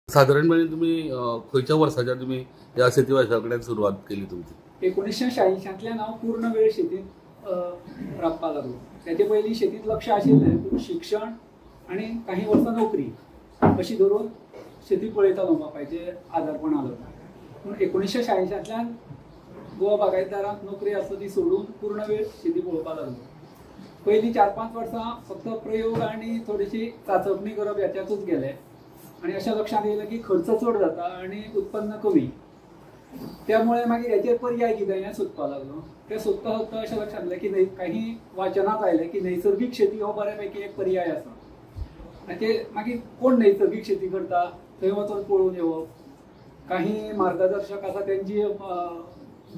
सादारणपणे तुमी खंयच्या वर्साच्या तुमी ह्या शेती वेवसाया कडेन सुरवात केली तुमची? 1986तल्यान हांव पूर्ण वेळ शेतींत राबपाक लागलो. तेचे पयलीं शेतींत लक्ष आशिल्लें, पूण शिक्षण आनी काही वर्सां नोकरी अशी धरून शेती पळयतालो बापायचे आदारपणा लागून. पूण 1986तल्यान गोवा बागायतदारांक नोकरी आसता ती सोडून पूर्ण वेळ शेती पळोवपाक लागलो. पयलीं 4-5 वर्सां फक्त प्रयोग आनी थोडीशी चाचपणी करप ह्याच्यातूच गेले आनी अशें लक्षांत येयलें की खर्च चड जाता आनी उत्पन्न कमी. त्यामुळे मागीर हेचेर पर्याय कितें हें सोदपाक लागलो. तें सोदता सोदता अशें लक्षांत आयलें की काही वाचनांत आयलें की नैसर्गीक शेती हो बऱ्या पैकी एक पर्याय आसा. आनी ते मागीर कोण नैसर्गीक शेती करता थंय वचून पळोवन येवप, काही मार्गदर्शक आसा तेंची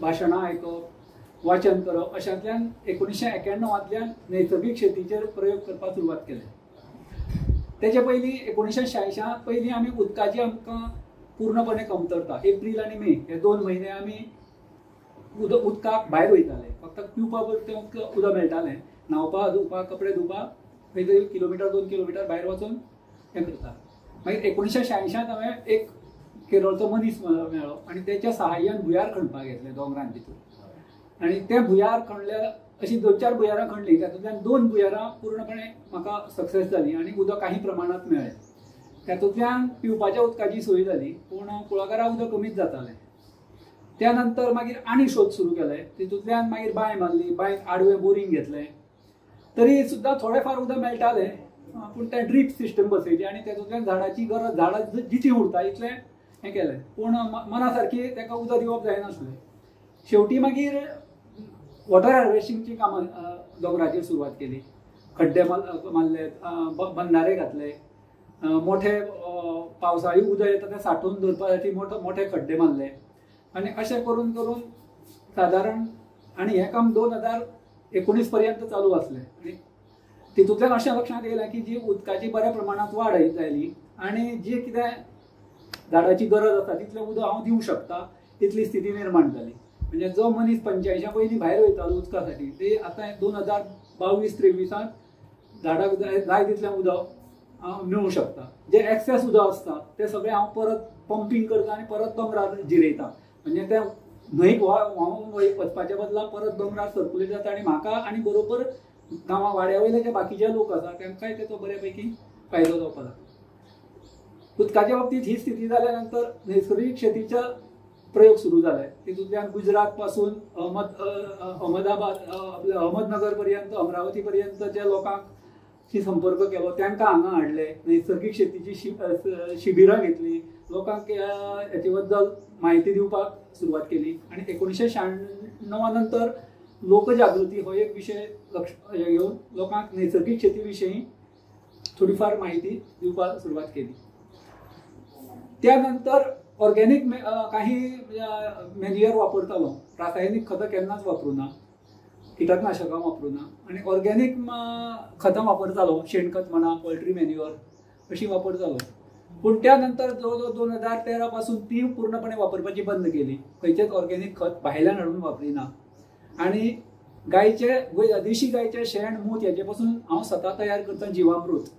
भाशणां आयकप, वाचन करप, अशांतल्यान 1991तल्यान नैसर्गीक शेतीचेर प्रयोग करपाक सुरवात केले. तेचे पयलीं 1986 पयलीं आमी उदकाची आमकां पूर्णपणे कमतरता. एप्रील आनी मे हे 2 म्हयने आमी उदकाक भायर वयताले. फक्त पिवपा पुरतें उदक मेळटालें, न्हांवपाक, धुवपाक, कपडे धुवपाक खंय तरी किलोमिटर 2 किलोमिटर भायर वचून हें करता. मागीर 1986 हांवें एक केरळचो मनीस मेळ्ळो आनी तेच्या सहाय्यान भुंयार खणपाक घेतलें दोंगरान भितर. आनी ते भुंयार खणल्यार अशी 2-4 भुंयारां खणलीं, तातूंतल्यान 2 भुंयारां पूर्णपणे म्हाका सक्सेस जाली आनी उदक काही प्रमाणांत मेळ्ळें. तातूंतल्यान पिवपाच्या उदकाची सोय जाली, पूण कुळागरां उदक कमीच जातालें. त्या नंतर मागीर आनी शोध सुरू केले. तितूंतल्यान मागीर बांय मारली, बांयत आडवें बोरींग घेतलें, तरी सुद्दां थोडें फार उदक मेळटालें, पूण तें ड्रीप सिस्टम बसयली आनी तातूंतल्यान झाडाची गरज, झाडां जितीं उरता इतलें हें केलें, पूण मना सारकी ताका उदक दिवप जायनासलें. शेवटी मागीर वॉटर हार्वेस्टिंगची कामां दोंगराचेर सुरवात केली. खड्डे मारले, बंधारे घातले, मोठे पावसाळी उदक येता तें सांठोवन दवरपा खातीर मोठे खड्डे मारले आनी अशें करून करून सादारण आनी हें काम 2019 पर्यंत चालू आसलें. आनी तितूंतल्यान अशें लक्षांत येयलें की जी उदकाची बऱ्या प्रमाणांत वाड जाली आनी जी कितें झाडाची गरज आसा तितलें उदक हांव दिवंक शकता तितली स्थिती निर्माण जाली. म्हणजे जो मनीस 85 पयलीं भायर वयतालो उदका साठी ते आतां 2022-23 झाडाक जाय तितलें उदक मेळूं शकता. जे एक्सेस उदक आसता तें सगळें हांव परत पंपींग करता आनी परत दोंगरार जिरयता. म्हणजे तें न्हंयक व्हांवून वचपाच्या बदला परत दोंगरार सर्कुलेट जाता आनी म्हाका आनी बरोबर गांवा वाड्या वयले जे बाकीचे लोक आसा तांकांय तेचो बऱ्या पैकी फायदो जावपाक लागलो. उदकाच्या बाबतींत ही स्थिती जाल्या नंतर नैसर्गीक शेतीचा प्रयोग सुरू जाले. तितूंतल्यान गुजरात पासून अहमदाबाद, अहमदनगर पर्यंत, अमरावती पर्यंत जे लोकांक संपर्क केलो तांकां हांगा हाडले, नैसर्गीक शेतीची शिबिरां घेतली, लोकांक हेचे बद्दल म्हायती दिवपाक सुरवात केली. आनी 1996 नंतर लोकजागृती हो एक विशय लक्ष घेवन लोकांक नैसर्गीक शेती विशयी थोडीफार म्हायती दिवपाक सुरवात केली. त्या नंतर ऑर्गेनीक काही मॅन्युअर वापरतालो, रासायनीक खतां केन्नाच वापरूं ना, कीटकनाशकां वापरूं ना आनी ऑर्गेनीक खतां वापरतालो, शेणखत म्हणा, पोल्ट्री मॅन्युअर अशी वापरतालो. पूण त्या नंतर जवळ जवळ 2013 पासून ती पूर्णपणे वापरपाची बंद केली. खंयचेच ऑर्गेनीक खत भायल्यान हाडून वापरिना आनी गायचे, देशी गायचे शेण, मूत हेचे पासून हांव स्वता तयार करता जिवामृत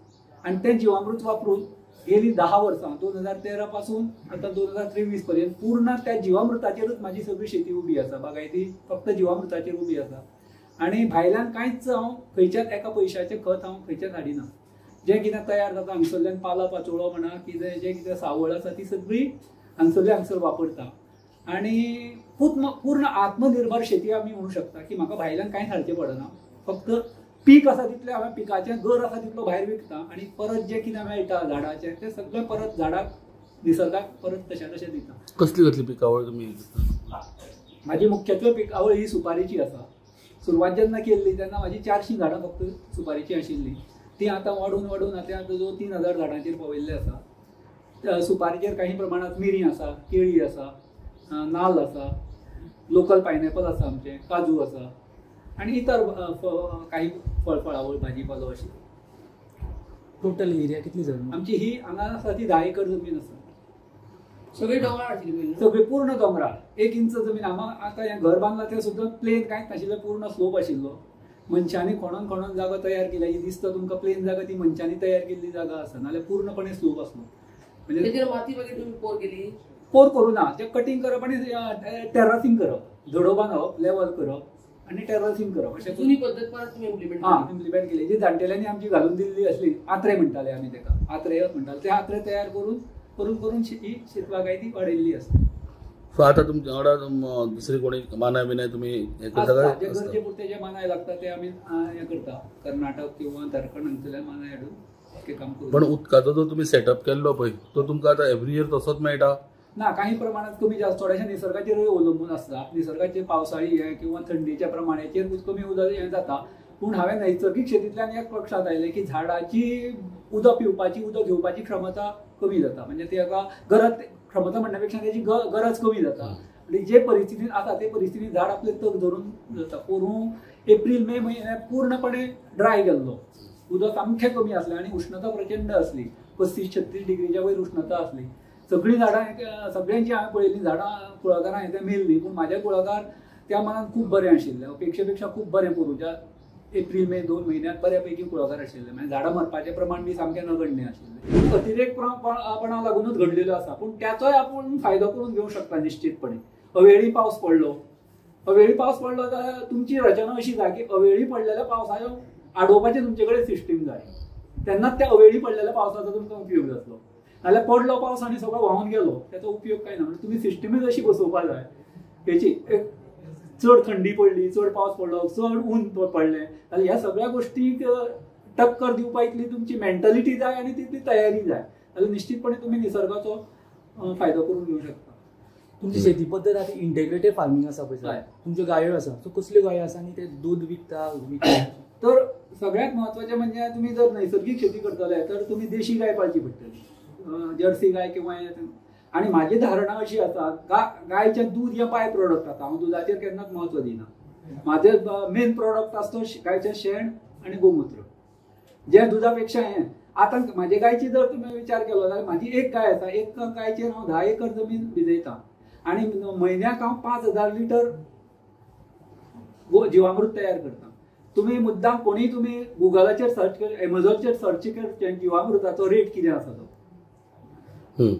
आनी तें जिवामृत वापरून गेली 10 वर्सां 2013 पासून आतां 2023 पर्यंत पूर्ण त्या जिवामृताचेरूच म्हाजी सगळी शेती उबी आसा. बागायती फक्त जिवामृताचेर उबी आसा आनी भायल्यान कांयच हांव खंयच्याच एका पयशाचें खत हांव खंयच्याच हाडिना. जें कितें तयार जाता हांगसरल्यान पाला पाचोळो म्हणा, कितें जें कितें सावळ आसा ती सगळी हांगसरल्या हांगसर वापरता आनी पूर्ण आत्मनिर्भर शेती आमी म्हणू शकता की म्हाका भायल्यान कांयच हाडचें पडना. फक्त पीक आसा तितलें हांवें पिकाचें गर आसा तितलो भायर विकता आनी परत जें कितें मेळटा झाडाचें तें सगळें परत झाडाक, निसर्गाक परत तशें तशें दिता. कसली कसली पिकावळ तुमी? म्हाजी मुख्यत्वे पिकावळ ही सुपारीची आसा. सुरवात जेन्ना केल्ली तेन्ना म्हाजी 400 झाडां फक्त सुपारीची आशिल्ली, ती आतां वाडून वाडून आतां जवळ 3000 झाडांचेर पावयल्ले आसा. सुपारीचेर काही प्रमाणांत मिरी आसा, केळी आसा, नाल्ल आसा, लोकल पायनएपल आसा आमचें, काजू आसा आनी इतर काही फळफळावळ, भाजीपालो अशी. टोटल एरिया कितली जमीन आमची ही हांगा आसा ती 10 एकर जमीन आसा. सगळी दोंगराळ आशिल्ली, सगळी पूर्ण दोंगराळ, 1 इंच जमीन. हांगा आतां हें घर बांदलां तें सुद्दां प्लेन कांयच नाशिल्लें, पूर्ण स्लोप आशिल्लो. मनशांनी खणोन खणोन जागो तयार केल्या. ही दिसता तुमकां प्लेन जागा, ती मनशांनी तयार केल्ली जागा आसा, नाल्यार पूर्णपणे स्लोप आसलो. म्हणजे माती मागीर तुमी पोर केली? पोर करूं ना, ते कटिंग करप आनी टेरसिंग करप, झडो बांदप, लेवल करप आनी टेरसिंग करप. अशें जुनी पद्दत परत तुमी इम्प्लिमेंट इम्प्लिमेंट केली जी जाणटेल्यांनी आमची घालून दिल्ली आसली. आत्रे म्हणटाले आमी ताका, आत्रे म्हणटाले. ते आत्रे तयार करून करून करून ही शेतबागायती वाडयल्ली आसता. सो आतां तुमच्या वांगडा दुसरी कोणी मानाय बिनाय तुमी हें करता? जे गरजे पुरते जे मानाय लागता ते आमी हें करता. कर्नाटक किंवा झारखंड हांगसरल्यान मानाय हाडून ते काम करू. पण उदकाचो जो तुमी सेटअप केल्लो पळय तो तुमकां आतां एवरी इयर तसोच मेळटा? ना, काही प्रमाणात कमी जास्त थोडेशें निसर्गाचेरूय अवलंबून आसता. निसर्गाचे पावसाळी हें किंवा थंडीच्या प्रमाणाचेर कमी उदक हें जाता. पूण हांवें नैसर्गीक शेतींतल्यान एक लक्षांत आयलें की झाडाची उदक पिवपाची, उदक घेवपाची क्षमता कमी जाता. म्हणजे ती एका गरज, क्षमता म्हणण्या पेक्षा त्याची गरज कमी जाता. आनी जे परिस्थितीन आसा ते परिस्थितीन झाड आपले तग धरून जाता. पोरूं एप्रील मे म्हयन्यात पूर्णपणे ड्राय गेल्लो, उदक सामकें कमी आसलें आनी उष्णता प्रचंड आसली, 35-36 डिग्रीच्या वयर उष्णता आसली. सगळीं झाडां, सगळ्यांची हांवें पळयल्लीं झाडां कुळागरां हें मेल्लीं, पूण म्हाज्या कुळागर त्या मनान खूब बरें आशिल्लें, अपेक्षे पेक्षा खूब बरें. पोरूंच्या एप्रील मे 2 म्हयन्यांत बऱ्या पैकी कुळागर आशिल्लें. म्हणजे झाडां मरपाचें प्रमाण बी सामकें नगण्य आशिल्लें. अतिरेकपणा लागूनच घडलेलो आसा, पूण त्याचोय आपूण फायदो करून घेवंक शकता निश्चितपणे. अवेळी पावस पडलो, अवेळी पावस पडलो जाल्यार तुमची रचना अशी जाय की अवेळी पडलेल्या पावसाचो आडोवपाची तुमचे कडेन सिस्टीम जाय, तेन्नाच त्या अवेळी पडलेल्या पावसाचो तुमकां उपयोग जातलो. नाल्यार पडलो पावस आनी सगळो व्हांवन गेलो त्याचो उपयोग काय ना. म्हणजे तुमी सिस्टमूच अशी बसोवपा जाय हेची. एक चड थंडी पडली, चड पावस पडलो, चड ऊन पडलें जाल्यार ह्या सगळ्या गोष्टीक टक्कर दिवपा इतली तुमची मेंटलिटी जाय आनी तितली तयारी जाय, जाल्यार निश्चितपणे तुमी निसर्गाचो फायदो करून घेवंक शकता. तुमची शेती पद्दत आतां इंटेग्रेटेड फार्मींग आसा पळय, तुमच्यो गायो आसा, सो कसल्यो गायो आसा आनी ते दूद विकता? तर सगळ्यात म्हत्वाचें म्हणजे तुमी जर नैसर्गीक शेती करतले तर तुमी देशी गाय पाळची पडटली, जर्सी गाय किंवा. आनी म्हाजी धारणा अशी आसा, गायचें दूद हें बाय प्रोडक्ट आसा, हांव दुदाचेर केन्नाच म्हत्व दिना. म्हाजें मेन प्रोडक्ट आसता तो गायचें शेण आनी गोमुत्र, जें दुदा पेक्षा हें. आतां म्हाजे गायची जर तुमी विचार केलो जाल्यार म्हाजी एक गाय आसा, एक गायचेर हांव 10 एकर जमीन भिजयता आनी म्हयन्याक हांव 5000 लिटर जिवामृत तयार करता. तुमी मुद्दाम कोणीय तुमी गुगलाचेर सर्च कर, एमेझॉनचेर सर्च कर जिवामृताचो रेट कितें आसा तो.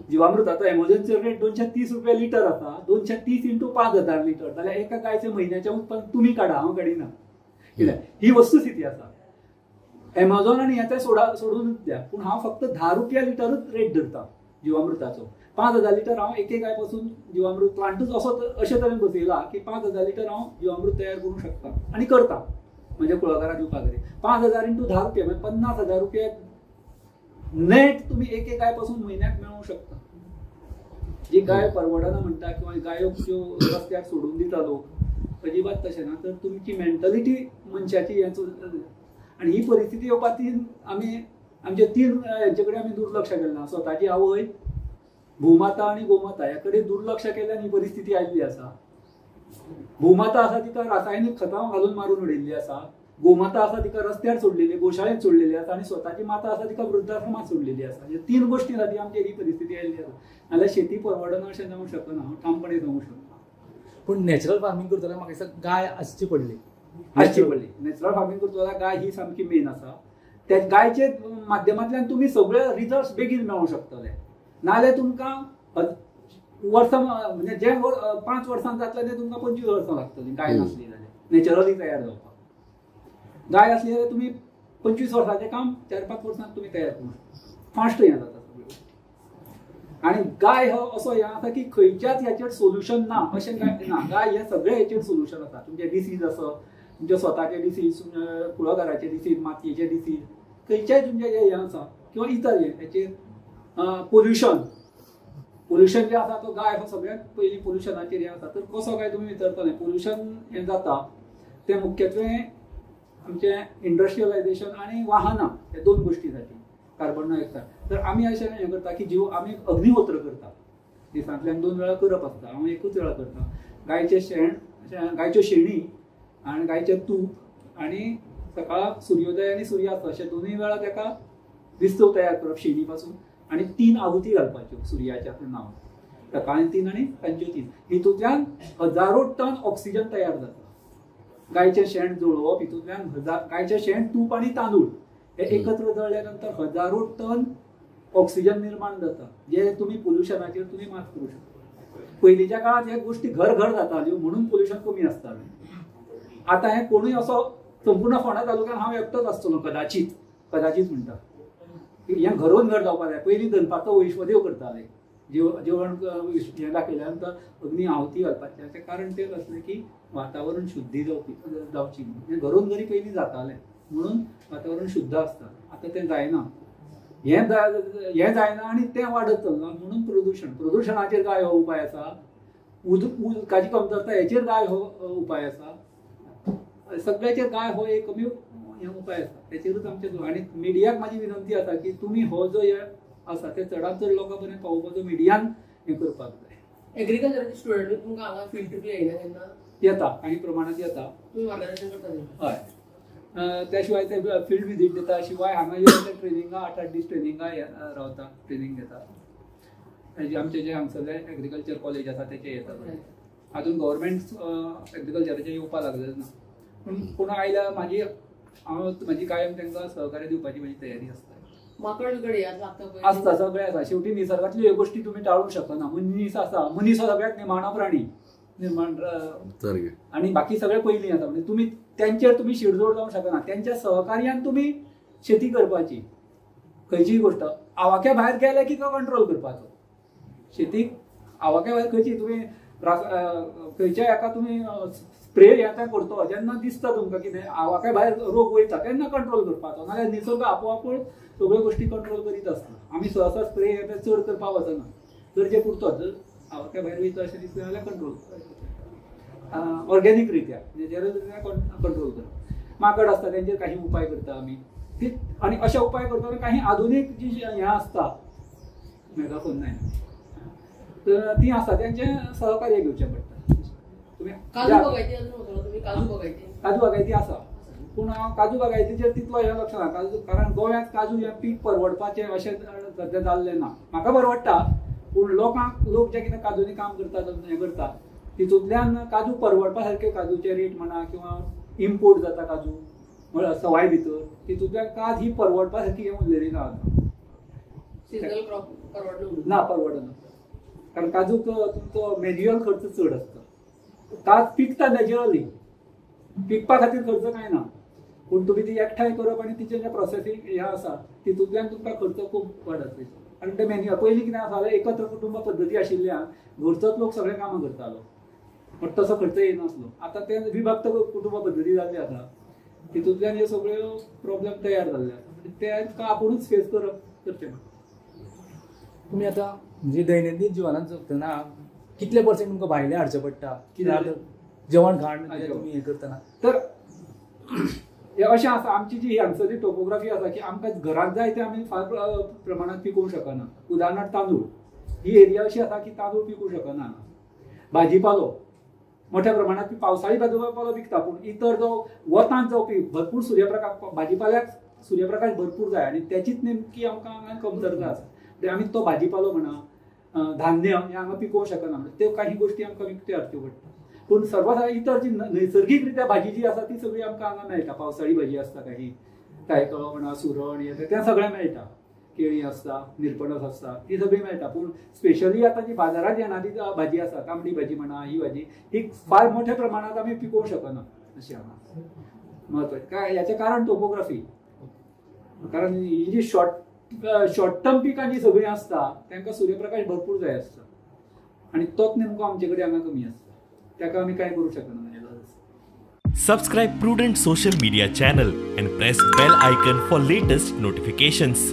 जिवामृताचो एमेझॉनचेर रेट 230 रुपया लिटर आसा, 230 इंटू 5000 लिटर जाल्यार एका गायचें म्हयन्याचें उत्पन्न तुमी काडा, हांव काडिना. कित्याक ही वस्तुस्थिती आसा. एमेझॉन आनी हें तें सोडून द्या, पूण हांव फक्त 10 रुपया लिटरूच रेट धरता जिवामृताचो. 5000 लिटर हांव एके गाय पासून जिवामृत प्लांटूच असो अशे तरेन बसयला की 5000 लिटर हांव जिवामृत तयार करूंक शकता आनी करता म्हज्या कुळागरां दिवपा खातीर. 5000 इंटू 10 रुपया म्हणजे 50,000 रुपया नेट तुमी एके गाय पासून म्हयन्याक मेळोवंक शकता. जी गाय परवडना म्हणटा किंवा गायो ज्यो रस्त्यार सोडून दिता लोक, अजिबात तशें ना. तर तुमची मेंटलिटी मनशाची हें आनी ही परिस्थिती येवपा तीन आमी आमचे तीन हेंचे कडेन आमी दुर्लक्ष केलें ना. स्वताची आवय, भूमाता आनी गोमाता ह्या कडेन दुर्लक्ष केल्यान ही परिस्थिती आयिल्ली आसा. भूमाता आसा तिका रासायनीक खतां घालून मारून उडयल्ली आसा, गोमाता आसा तिका रस्त्यार सोडलेली, गोशाळेंत सोडलेली आसा, आनी स्वताची माता आसा तिका वृद्धाश्रमांत सोडलेली आसा. ह्या तीन गोश्टी खातीर आमची ही परिस्थिती आयिल्ली आसा. नाल्यार शेती परवडना अशें जावंक शकना, हांव ठामपणे सांगूंक शकता. पूण नॅचरल फार्मींग करतना म्हाका दिसता गाय आसची पडली, आसची पडली. नॅचरल फार्मींग करतलो जाल्यार गाय ही सामकी मेन आसा. त्या गायचे माध्यमांतल्यान तुमी सगळे रिजल्ट्स बेगीन मेळोवंक शकतले. नाल्यार तुमकां वर्सां म्हणजे जे 5 वर्सां जातलें तें तुमकां 25 वर्सां लागतलीं गाय नासली जाल्यार नॅचरली तयार जावपाक. गाय आसली जाल्यार तुमी 25 वर्सांचें काम 4-5 वर्सांत तुमी तयार करूंक शकता. फास्ट हें जाता सगळें. आनी गाय हो असो हें आसा की खंयच्याच हेचेर सोल्युशन ना अशें काय ना. गाय हें सगळें हेचेर सोल्युशन आसा. तुमचें डिसीज आसत, तुमच्या स्वताचे डिसीज, कुळागराचे डिसीज, मातयेचे डिसीज, खंयच्याय तुमचें जें हें आसा किंवा इतर हें हेचेर पोल्युशन, पोल्युशन जें आसा तो गाय हो सगळ्यांत पयलीं पोल्युशनाचेर हें आसा. तर कसो काय तुमी विचारतले पोल्युशन हें जाता तें मुख्यत्वे आमचें इंडस्ट्रियलायझेशन आनी वाहनां ह्या 2 गोश्टी साठी कार्बन डायऑक्सायड. तर आमी अशें हें करता की जीव आमी अग्निहोत्र करता, दिसांतल्यान 2 वेळा करप आसता, हांव एकूच वेळा करता. गायचें शेण, गायच्यो शेणी आनी गायचें तूप आनी सकाळ सुर्योदय आनी सुर्यास्त अशें 2 वेळा ताका विस्तव तयार करप शेणी पासून आनी 3 आहुती घालपाच्यो सुर्याच्या नांव, सकाळी 3 आनी सांजच्यो 3. हितूंतल्यान हजारो टन ऑक्सिजन तयार जाता. गायचें शेण जळोवप हितूंतल्यान गायचें शेण, तूप आनी तांदूळ हे एकत्र जळ्ळे नंतर हजारो टन ऑक्सिजन निर्माण जाता जे तुमी पोल्युशनाचेर तुमी मात करूं शकता. पयलींच्या काळांत ह्या गोश्टी घर घर जाताल्यो म्हणून पोल्युशन कमी आसतालें. आतां हें कोणूय असो संपूर्ण फोंडा तालुक्यान हांव एकटोच आसतलो कदाचित, कदाचित म्हणटा. हें घरोन घर जावपाक जाय. पयलीं दनपारचो वैश्वदेव करताले, जेवण हें दाखयल्या नंतर अग्नी आहुती घालपाचें. हाचें कारण तें आसलें की वातावरण शुद्धी जावची म्हणून. हें घरोन घरी पयलीं जातालें म्हणून वातावरण शुद्ध आसता. आतां तें जायना, हें जायना आनी तें वाडत चल्लां म्हणून प्रदुशण. प्रदुशणाचेर गाय हो उपाय आसा, उदकाची कमतरता हेचेर गाय हो उपाय आसा, सगळ्याचेर गाय हो एक कमी हे उपाय आसा. तेचेरूच आमचें. आनी मिडियाक म्हाजी विनंती आसा की तुमी हो जो हे आसा ते चडांत चड लोकां पर्यंत पावोवपाचो मिडियान हें करपाक जाय. एग्रीकल्चराचे स्टुडंट तुमकां हांगा फिल्ड ट्रिपी येयना केन्ना? येता, काही प्रमाणात येता. तुमी मार्गदर्शन करता? हय. त्या शिवाय ते फिल्ड विजीट दिता. शिवाय हांगा येवन ते ट्रेनिंगा 8-8 दीस ट्रेनिंगा रावता, ट्रेनिंग घेता. आमचे जे हांगसरले एग्रीकल्चर कॉलेज आसा तेचे येता. आजून गव्हर्मेंट एग्रीकल्चराचे येवपाक लागलें ना, पूण कोण आयल्यार म्हाजी हांव म्हाजी कायम तांकां सहकार्य दिवपाची म्हाजी तयारी आसता. माकड बिकड लागता आसता, सगळें आसा. शेवटी निसर्गांतल्यो ह्यो गोश्टी तुमी टाळूंक शकना. मनीस आसा, मनीस हो सगळ्यात निमाणो प्राणी निर्माण आनी बाकी सगळे पयलीं आसा. म्हणजे तुमी त्यांचेर तुमी शिरजोड जावंक शकना. त्यांच्या सहकार्यान तुमी शेती करपाची. खंयचीय गोश्ट आवाक्या भायर गेले की तो कंट्रोल करपाचो. शेतीक आवाक्या भायर खंयची तुमी खंयच्या हेका तुमी स्प्रे हें करतो जेन्ना दिसता तुमकां कितें आवाक्या भायर रोग वयता तेन्ना कंट्रोल करपाचो. नाजाल्यार निसर्ग आपोआप सगळ्यो गोश्टी कंट्रोल करीत आसता. आमी सहसा स्प्रे हे ते चड करपाक वचना, गरजे पुरतो. जर आवाक्या भायर वयता अशें दिसलें जाल्यार कंट्रोल ऑर्गेनीक रित्या नेचरल रित्या कंट्रोल करप. माकड आसता तेंचेर काही उपाय करता आमी ती. आनी अशे उपाय करतना काही आधुनीक जी हें आसता मेगाफोन नाय तर ती आसता तेंचें सहकार्य घेवचें पडटा. तुमी काजू बागायती, काजू बागायती आसा, पूण हांव काजू बागायतीचेर तितलो हें लक्ष ना. काजू कारण गोव्यांत काजू हें पीक परवडपाचें अशें सद्या जाल्लें ना. म्हाका परवडटा, पूण लोकांक लोक जे कितें काजूनी काम करतात हें करता तितूंतल्यान काजू परवडपा सारके काजूचे रेट म्हणा किंवा इम्पोर्ट जाता काजू म्हळ्यार सवाय भितर तितूंतल्यान काज ही परवडपा सारकी हें उरलेली ना. सिजनल क्रॉप परवडना ना, परवडना. कारण काजूक तुमचो मॅन्युअल खर्च चड आसता. काज पिकता नॅचरली, पिकपा खातीर खर्च कांय ना, पूण तुमी ती एकठांय करप आनी तिचें जें प्रोसेसींग हें आसा तितूंतल्यान तुमकां खर्च खूब वाडत वयता. कारण ते मॅन्युअल पयलीं कितें आसतालें एकत्र कुटुंब पद्दती आशिल्ल्यान घरचोच लोक सगळे कामां करतालो, बट तसो खर्च येनासलो. आतां ते विभक्त कुटुंब पद्दती जाल्ली आसा, तितूंतल्यान हे सगळ्यो प्रॉब्लेम तयार जाल्ले आसा. ते आपुणूच फेस करप करचें पडटा. तुमी आतां म्हणजे दैनंदीन जिवनांत जगतना कितले पर्सेंट तुमकां भायलें हाडचें पडटा कितें जेवण खाण तुमी हें करतना? तर हें अशें आसा, आमची जी हांगसरली टोपोग्राफी आसा की आमकां घरांत जाय तें आमी फार प्रमाणांत पिकोवंक शकना. उदाहरणार्थ तांदूळ, ही एरिया अशी आसा की तांदूळ पिकूंक शकना. भाजीपालो मोठ्या प्रमाणांत पावसाळी भाजीपालो विकता, पूण इतर जो वतांत जावपी भरपूर सूर्यप्रकाश भाजीपाल्याक सूर्यप्रकाश भरपूर जाय आनी त्याचीच नेमकी आमकां हांगा कमतरता आसा. म्हणजे आमी तो भाजीपालो म्हणा धान्य हें हांगा पिकोवंक शकना, म्हणजे त्यो काही गोश्टी आमकां विकत्यो हाडच्यो पडटा. पूण सर्वसाधारण इतर जी नैसर्गीक रित्या भाजी जी आसा ती सगळी आमकां हांगा मेळटा. पावसाळी भाजी आसता काही तायकळो म्हणा सुरण हें तें सगळें मेळटा, केळी आसता, निरपणस आसता, ती सगळी मेळटा. पूण स्पेशली आतां जी बाजारांत येणारी भाजी आसा तांबडी भाजी म्हणा ही भाजी ही फार मोठ्या प्रमाणांत आमी पिकोवंक शकना अशी हांगा म्हत्वाचें. काय हाचें कारण टोपोग्राफी, कारण ही जी शॉर्ट टर्म पिकां जी सगळीं आसता तांकां सूर्यप्रकाश भरपूर जाय आसता आनी तोच नेमको आमचे कडेन हांगा कमी आसता. ताका आमी कांय करूंक शकना. Subscribe Prudent social media channel and press bell icon for latest notifications.